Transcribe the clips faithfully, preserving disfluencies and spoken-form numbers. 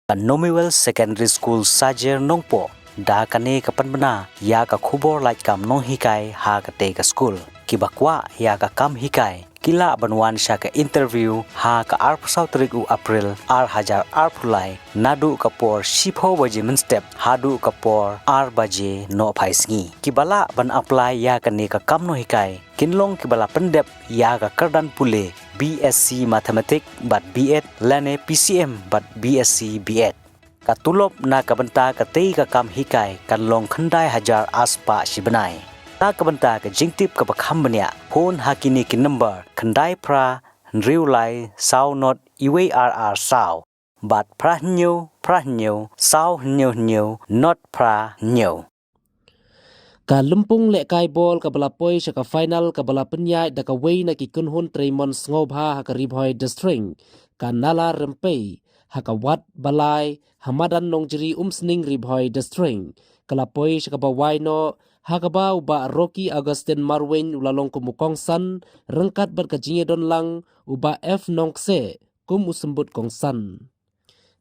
Ka Nomuel Secondary School Sajer Nongpoh da kane ka pynbna ïa ka khubor lait kam nonghikai ha katei ka skul. Kiba kwah ïa ka kam hikai ki lah ban wan sha ka interview ha ka arphew saw tarik u April ar hajar arphew lai, naduh ka por shiphew baje mynstep haduh ka por ar baje nohphai sngi. Kiba lah ban apply ïa kane ka kam nonghikai kin long kiba la pyndep ïa ka kyrdan pule B S C Mathematics bad B Ed lane P C M bad B S C B Ed. Ka tulop na ka bynta katei ka kam hikai kan long khyndai hajar arspah shi bnai. Na ka bynta ka jingtip kaba kham bniah, phone ha kine ki number khyndai phra hynriew lai saw not iwei ar ar saw bad phra hynñiew phra hynñiew saw hynñiew hynñiew not phra hynñiew. Ka lympung lehkai bol kaba la poi sha ka final kaba la pynïaid da kawei na ki kynhun treimon sngewbha ha ka Ri Bhoi District, ka Nala Rympei, ha ka wad ba lai ha madan Nongjri Umsning, Ri Bhoi District, ka la poi sha kaba wai noh, ha kaba u Bah Rocky Augustine Marwein u la long kum u kongsan, ryngkat bad ka jingïadon lang u Bah F Nongkseh kum u symbud kongsan.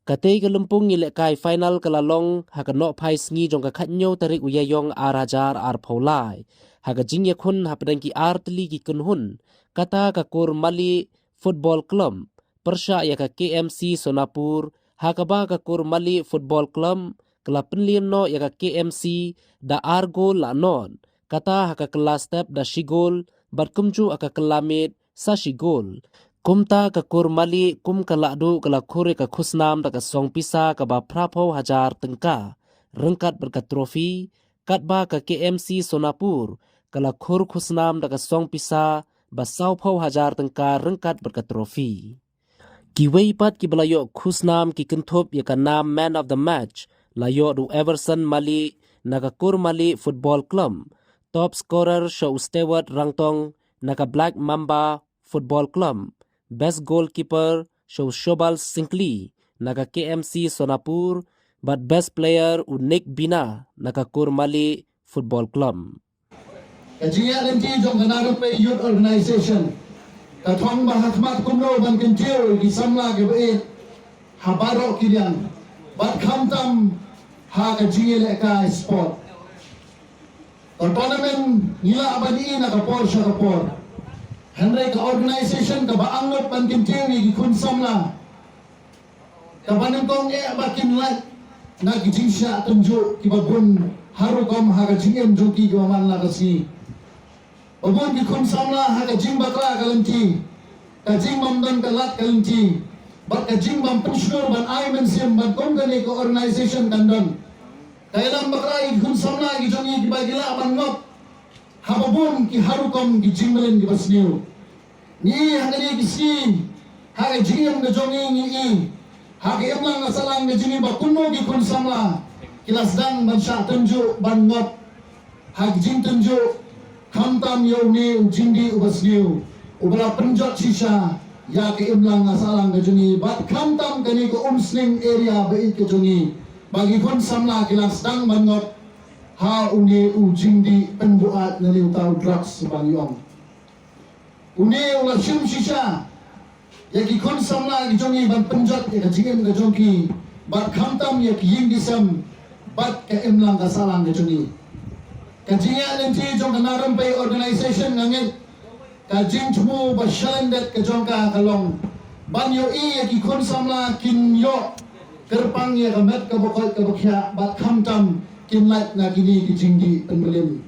Katei ka lympung ïalehkai final ka la long ha ka nohphai sngi jong ka khathynñiew tarik u Ïaïong ar hajar arphew lai, ha ka jingïakhun hapdeng ki artylli ki kynhun, kata ka Kur Mali Football Club pyrshah ïa ka K M C Sonapur, ha kaba ka Kur Mali Football Club ka la pynliem noh ïa ka K M C da ar gol la not, kata ha ka kylla step da shi gol bad kumjuh ha ka kylla miet sa shi gol. Kumta ka Kur Mali kum ka Lahduh ka la khur ïa ka khusnam da ka song pisa kaba phraphew hajar tyngka ryngkat bad ka trophy, katba ka K M C Sonapur ka la khur khusnam da ka song pisa ba sawphew hajar tyngka ryngkat bad ka trophy. Kiwei pat kiba la ïoh khusnam ki kynthup ïa ka nam Man of the Match, la ïoh da u Everson Mali na ka Kur Mali Football Club, top scorer sha u Stewart Rangtong na ka Black Mamba Football Club, best goalkeeper sha u Shobal Syngkli na ka K M C Sonapur, bad best player u Nick Bina na ka Kur Mali Football Club. Ka jingïaid lynti jong ka Nala Rympei Youth Organization ka thong ba ha khmat kumno ban kyntiew ïa ki samla kiba ïeit ha baroh ki liang bad khamtam ha ka jingïalehkai sport. Ka tournament ngi lah ban ïohi na ka por sha ka por. Hynrei ka organization kaba angnud ban kyntiew ïa ki khun samla, kaba nyngkong eh ba kin lait na ki jingshah tynjuh kiba bun ha rukom ha ka jingim jong ki kiba man la ka sngi. Ba bun ki khun samla ha ka jingbakla ka lynti, ka jingbym don ka lad ka lynti bad ka jingbym pynshlur ban ai mynsiem ban kum kane ka organization kan don. Ka ïalam bakla ïa ki khun samla ki jong ngi kiba ki lah ban ngop ha ba bun ki ha rukom ki jingmlien kiba sniew. Ngi ha kane ki sngi ha ka jingim ka jong ngi ngi i ha ka imlang ka sahlang ka jong ngi ba kumno ki khun samla ki la sdang ban shah tynjuh ban ngop ha ka jingtynjuh khamtam ïa une u jingdih uba sniew uba la pynjot shisha ïa ka imlang ka sahlang ka jong ngi bad khamtam kane ka Umsning area ba ïeit ka jong ngi ba ki khun samla ki la sdang ban ngop ha une u jingdih pynbuaid lane uta u drugs ba ngi ong. Une u la shim shisha ïa ki khun samla ki jong ngi ban pynjot ïa ka jingim ka jong ki bad khamtam ïa ki ïing ki sem bad ka imlang ka sahlang ka jong ngi. Ka jingïaid lynti jong ka Nala Rympei Organization nga ngeit ka jingthmu ba shalyndet ka jong ka ka long ban ïohi ïa ki khun samla kin ïoh kyrpang ïa ka met kaba koit kaba khiah bad khamtam kin lait na kine ki jingdih pynmlien.